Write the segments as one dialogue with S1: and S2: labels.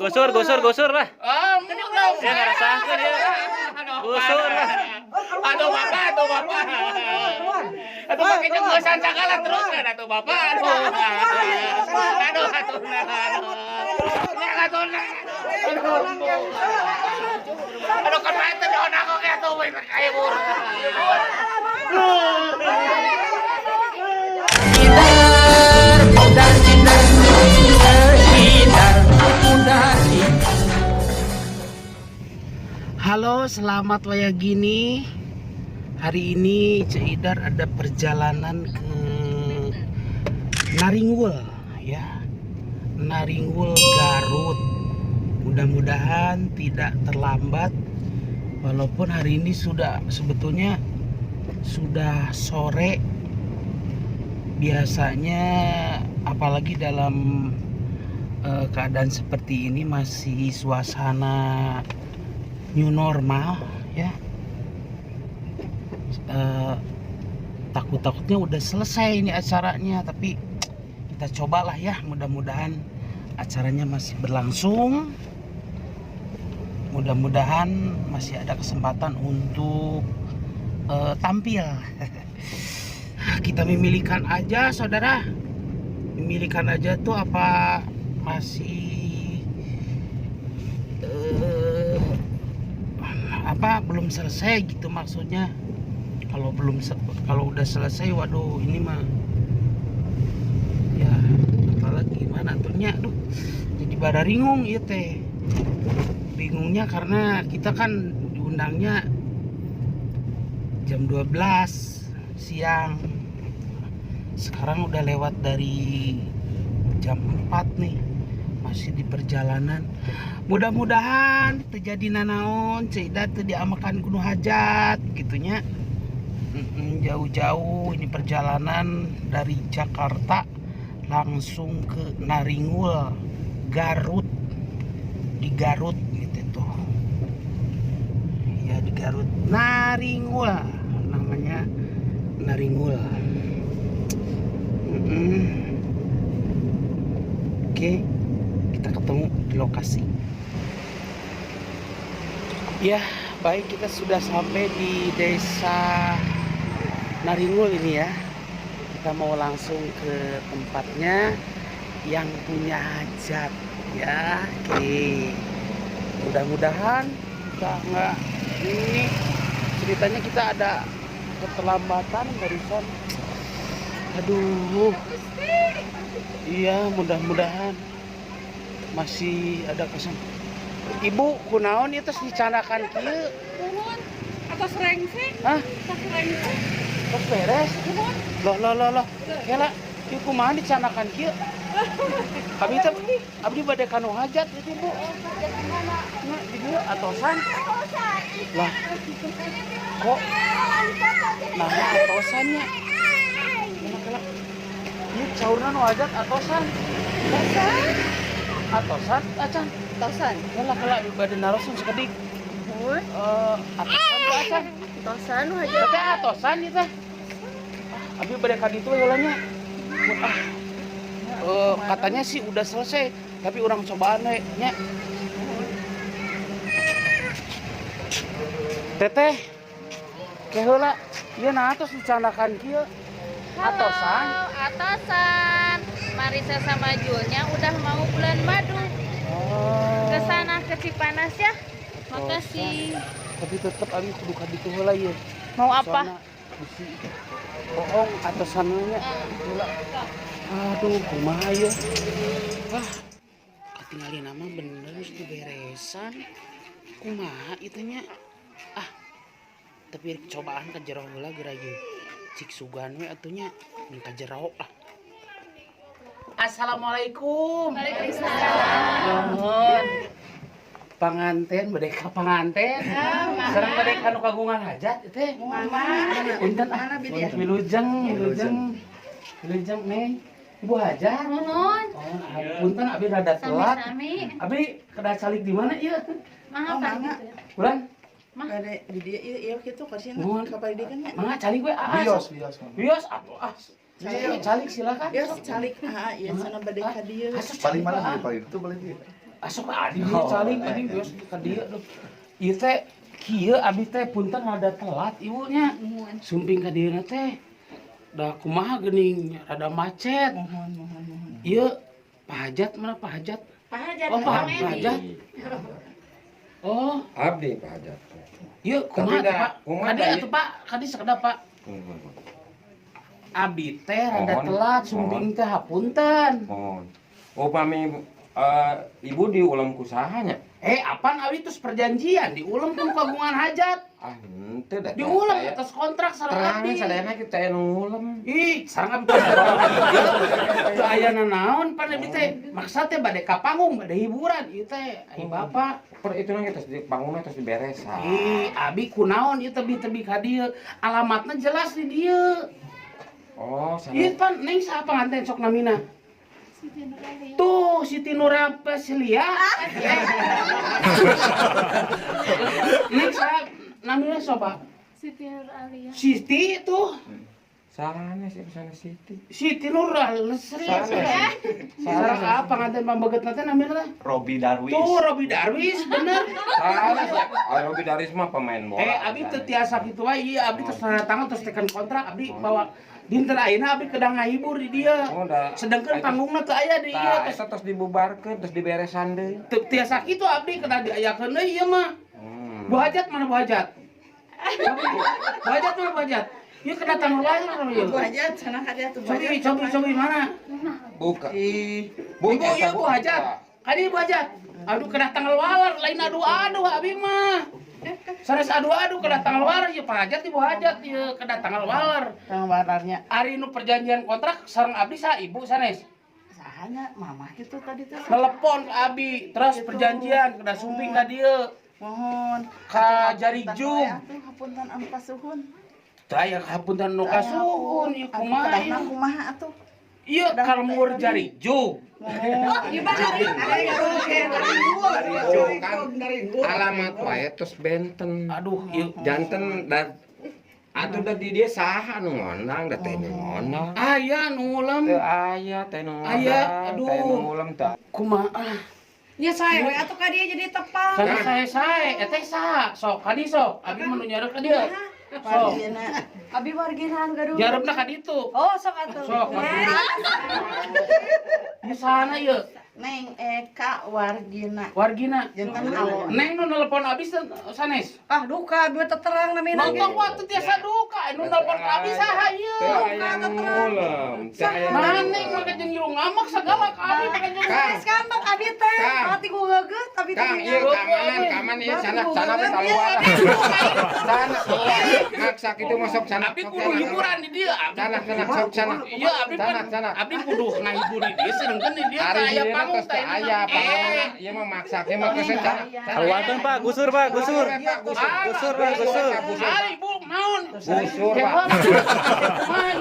S1: Gusur, gusur, gusur lah.
S2: Ah,
S1: Ya ngarasakeun ya. Gusur lah.
S2: Aduh, Bapak, aduh, Bapak. Aduh, pakai jenggosan segala terus kan atuh, Bapak. Aduh. Aduh, atuh, aduh. Aduh, aduh. Aduh, kan bae teh dihonang oge atuh we kaibur.
S3: Idar, pudar, idar, idar, pudar.
S4: Halo, selamat waya gini. Hari ini Ceu Idar ada perjalanan ke Naringgul ya. Naringgul, Garut. Mudah-mudahan tidak terlambat. Walaupun hari ini sudah sebetulnya sudah sore. Biasanya apalagi dalam keadaan seperti ini masih suasana new normal ya. Takut-takutnya udah selesai ini acaranya, tapi kita cobalah ya, mudah-mudahan acaranya masih berlangsung, mudah-mudahan masih ada kesempatan untuk tampil. Kita memilihkan aja, saudara, memilihkan aja tuh apa masih apa belum selesai gitu maksudnya. Kalau belum kalau udah selesai, waduh, ini mah ya apalagi gimana tuh nya. Aduh, jadi bararingung ieu teh bingungnya, karena kita kan diundangnya jam 12 siang, sekarang udah lewat dari jam 4 nih, masih di perjalanan. Mudah-mudahan terjadi nanaon, Ceu Idar teu diambekan ku nu hajat gitu nya. Jauh-jauh ini perjalanan dari Jakarta langsung ke Naringgul, Garut, di Garut gitu tuh ya, di Garut, Naringgul namanya, Naringgul. Oke, kita ketemu di lokasi ya. Baik, kita sudah sampai di Desa Naringgul ini ya. Kita mau langsung ke tempatnya yang punya hajat ya. Oke, mudah-mudahan kita nggak, ini ceritanya kita ada keterlambatan barusan. Aduh, iya, mudah-mudahan masih ada kesan. Ibu, kunaon itu dicandakan kieu?
S5: Nuhun, atos rengse.
S4: Hah?
S5: Atos rengse.
S4: Tos beres?
S5: Nuhun.
S4: Loh, loh, loh, loh, kela ieu kumaha dicandakan kieu? Kami teh abdi bade ka nu hajat itu, Ibu. Nah, di dieu atosan lah kok. Nah, atosannya kela kela ieu caurna nu hajat atosan atosan acan?
S5: Tosan.
S4: Kela kela, abdi bade naros sakedik.
S5: Nuhun.
S4: Eh, atosan tuh acan?
S5: Tosan nu hajat.
S4: Teh atosan ieu teh. Abi bade ka ditu heula nya. Ah. Eh, katanya sih udah selesai, tapi urang cobaan we nya. Teteh, ke heula, ieu naha tos dicandakan kieu? Atosan?
S5: Halo, atosan. Marisa sama Julnya udah mau bulan madu.
S4: Oh.
S5: Ke sana ke Cipanas ya. Makasih.
S4: Tapi tetep abi kudu ka ditu heula ieu.
S5: Mau apa?
S4: Soalna bisi bohong atosannya heula. Aduh, kumaha ieu? Wah, katingalina mah bener geus diberesan. Kumaha ieu teh nya? Ah, tapi rek cobaan ka jero heula geura ieu. Cik sugan we atuh nya, mun ka jero ah. Assalamualaikum.
S5: Waalaikumsalam.
S4: Nuhun. Panganten, bade ka panganten. Sareng bade ka nu kagungan hajat teh. Punten ah. Wilujeng, wilujeng. Wilujeng, Neng. Ibu hajat.
S5: Nuhun.
S4: Oh, punten abi rada telat.
S5: Sami-sami.
S4: Abi kedah calik di mana ieu?
S5: Mangga, Pak.
S4: Bulan?
S6: Bade di dieu ieu ieu kitu kursi
S4: Nuhun.
S6: ka di kan nya.
S4: Mangga calik we ah.
S2: Bios, bios.
S4: Bios atuh ah. Calik, calik silakan.
S6: Ya calik, ah ieu sana bade ka dieu.
S4: Asup
S7: Paling
S4: calik,
S7: mana
S4: ah.
S7: sih paling itu paling dia.
S4: Asup adi dia calik adi geus ka dieu duh. Ieu teh kieu abi teh punten rada telat ibunya. Sumping ka dieu teh. Da kumaha geuning rada macet.
S6: Mohon, mohon, mohon.
S4: Ieu Pak Hajat mana Pak Hajat?
S5: Pak Hajat.
S4: Oh, Pak Hajat. Oh,
S7: Abdi Pak Hajat.
S4: ieu kumaha
S7: Tapi
S4: tuh,
S7: da,
S4: Pak?
S7: kumaha
S4: Kadi
S7: da,
S4: atuh Pak, kadi sakedap Pak.
S7: Mohon,
S4: Abdi teh rada
S7: Mohon.
S4: telat sumping teh hapunten.
S7: mohon. Upami ibu diulem ku saha nya?
S4: Eh, apaan abi terus perjanjian diulem pun kagungan hajat.
S7: Ah, henteu da.
S4: Diulem atas kontrak sareng
S7: Terang
S4: abdi.
S7: sadayana kita aya nu ngulem.
S4: Ih, sareng abdi tos. Teu aya nanaon pan abdi teh. Maksa teh bade ka panggung, bade hiburan ieu teh. Ai bapak.
S7: Per itu nang tos di panggungna tos diberesan.
S4: Ih, abi kunaon ieu tebi-tebi ka dieu. Alamatna jelas di dieu.
S7: Oh, sana.
S4: Ieu pan neng saha panganten sok namina? Tuh, Siti Nurapasilia. Neng saha namina sok, Pak?
S5: Siti Nur Alia.
S4: Siti tuh.
S7: Sana sih sana Siti.
S4: Siti Nurapasilia. Sareng apa panganten pambeget teh namina teh?
S1: Robi Darwis.
S4: Tuh, Robi Darwis, bener.
S7: Sana sih. Ah, Robi Darwis mah pemain bola.
S4: Eh, abi teu tiasa kitu wae, ieu abdi terus tanda tangan terus teken kontrak, abdi bawa dinten ayeuna abdi kedah ngahibur di dieu.
S7: Oh, da.
S4: Sedangkan panggungna teu aya di ieu
S7: Tah,
S4: terus
S7: eta tos dibubarkeun, terus diberesan deui.
S4: teu tiasa kitu abdi kedah diayakeun deui ieu mah. Bu Hajat mana Bu Hajat? Bu Hajat mana Bu Hajat? Ieu kedah tanggal wae ieu.
S6: Bu Hajat, sana ka dieu tuh Bu
S4: Cobi,
S6: Hajat.
S4: cobi, cobi mana?
S7: Buka.
S6: Ih,
S7: Bu,
S4: Ibu, ieu Bu Hajat. Kadi Bu Hajat. Aduh kedah tanggal waler, lain adu-adu abi mah. Sanes adu-adu kedah tanggal waler ieu Pak Hajat ieu Bu Hajat ieu kedah tanggal waler.
S6: Tang wararnya.
S4: Ari nu perjanjian kontrak sareng abdi saha ibu sanes.
S6: Sahanya mamah gitu tadi tuh.
S4: Telepon ke abi terus perjanjian kedah sumping ka dieu.
S6: Mohon.
S4: Ka jari jug.
S6: Atuh hapunten anu kasuhun.
S4: Teu aya hapunten nu kasuhun ieu kumaha
S6: Kedahna
S4: ieu.
S6: kumaha atuh?
S4: Ieu kalmur jari jug.
S7: Kan alamat wae tos benten.
S4: Aduh ieu
S7: Janten da atuh da di dieu saha nu ngondang da teh nu ngondang.
S4: aya nu ngulem.
S7: Teu aya teh nu ngondang.
S4: Aya, aduh.
S7: Teh nu ngulem teh.
S4: Kumaha ah.
S8: Ya saya we atuh ka dieu jadi tepang.
S4: Sanes sae sae eta saha sok kadi sok abi mah nu nyarep ka dieu. Sok
S8: Abi wargina anu gaduh.
S4: nyarepna ka ditu.
S8: Oh, sok atuh.
S4: Sok. Ieu sahana ieu?
S6: Neng Eka Wargina.
S4: Wargina.
S6: Janten alo.
S4: Neng nu nelpon abi sanes.
S8: Ah, duka abi mah teu terang namina ge.
S4: Nonton waktu tiasa duka, nu nelpon ka abi saha ieu?
S7: Teu aya nu ngulem. Teu aya nu
S4: Nah, neng
S7: ngulem.
S4: make jeung ngilu ngamak sagala ka abi make jeung
S7: Kang.
S8: Geus ngambek abi teh.
S7: Kang.
S8: Mati ku geugeut abi teh.
S7: Kang, ieu keamanan, keamanan ieu sana sana we keluar. Sana keluar. Maksa kitu masuk sana.
S4: Abi kudu hiburan di dieu. Abi
S7: Sana sana sok sana.
S4: Iya, abi
S7: Sana
S4: pan
S7: sana.
S4: abi kudu ngahibur di dieu sedengkeun di dieu
S7: Ari
S4: teh aya
S7: dieuna
S4: panggung
S7: tos teu
S4: teh
S7: aya panggung. Ieu mah maksa kieu mah geus sana.
S1: Keluarkan Pak, gusur Pak, gusur.
S7: Gusur,
S1: Gusur Pak, gusur.
S4: Ari bu naon?
S7: Gusur Pak.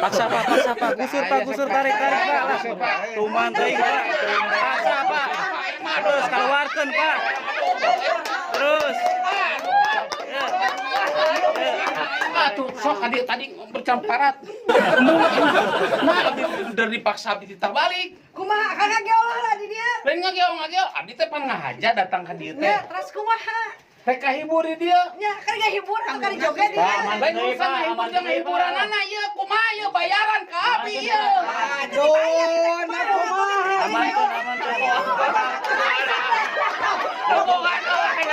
S1: Paksa Pak, paksa Pak, gusur Pak, gusur tarik tarik Pak.
S7: Gusur Pak.
S1: Tuman teuing Pak. Paksa Pak. Terus keluarkan Pak. Terus.
S4: Atuh sok adi tadi bercamparat. Nah, abdi udah dipaksa abdi titah balik.
S8: Kumaha kakak ge olah lah di dieu.
S4: Lain ngageo ngageo, abdi teh pan ngahaja datang ka dieu teh.
S8: Ya, terus kumaha?
S4: Rek kahibur di dieu.
S8: Nya, kan ge hibur atuh kan joget di dieu.
S4: Lain urusan ngahibur jeung hiburan anak ieu kumaha ieu bayaran ka abdi ieu.
S8: Aduh, nah kumaha?
S1: Aman tuh, aman tuh.
S4: Aduh, aduh, aduh.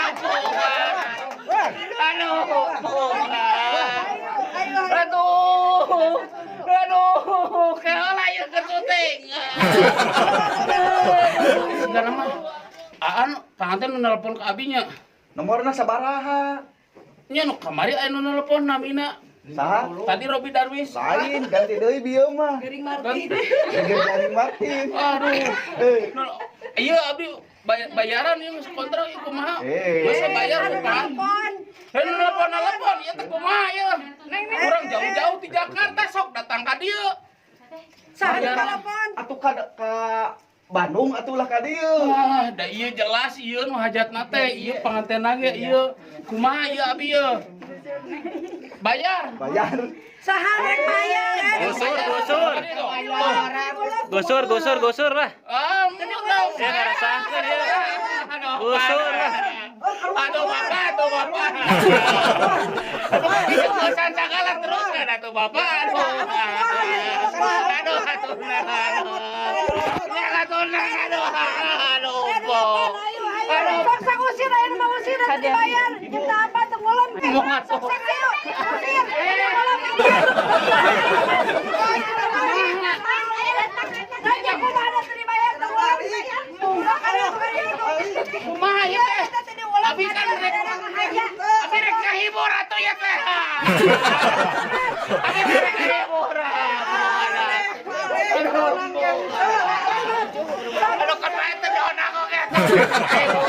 S4: Aduh, aduh, aduh, keolah ieu keur syuting. Segala mah. Aan panganten nu nelpon ka abinya.
S9: Nomorna sabaraha?
S4: Nya nu kamari aya nu nelpon namina.
S9: Saha?
S4: Tadi Robi Darwis.
S9: Lain ganti deui bieu mah.
S8: Gering Martin.
S9: Garing Martin.
S4: Aduh.
S9: Eh,
S4: Iya abdi bayaran ieu geus kontrak ieu kumaha?
S9: Eh.
S4: Masa bayar
S8: Anu
S4: kumaha?
S8: nelpon.
S4: Hei nu nelpon nelpon ieu teh kumaha ieu? Urang jauh-jauh di Jakarta sok datang ka dieu.
S8: Saha nu telepon?
S9: Atuh ka Bandung atuh lah ka dieu.
S4: Ah, da ieu jelas ieu nu hajatna teh, ieu pangantenna ge ieu. Kumaha ieu abi ieu? Bayar.
S9: Bayar.
S8: Saha rek bayar?
S1: Gusur, gusur. Gusur, gusur, gusur lah.
S4: Ah, mau
S1: Ya ngarasakeun ya. Usur lah.
S2: Aduh bapak, aduh bapak. Aduh, itu sagala terus kan atuh bapak. Aduh. Aduh, atuh nah, aduh. Nah, atuh nah, aduh. Aduh, po.
S8: Ayo, ayo. Sok sok usir ayo mah usir teu dibayar. Jam apa teu ngulem. Sok sok ayo. Usir. Teu ngulem. Nanya kumaha da teu dibayar teu ngulem.
S2: Kumaha ieu teh? Abi kan rek abi rek ngahibur atuh ya teh. Abi rek ngahibur. Aduh, kan bae teh dihonang oge. Ngahibur.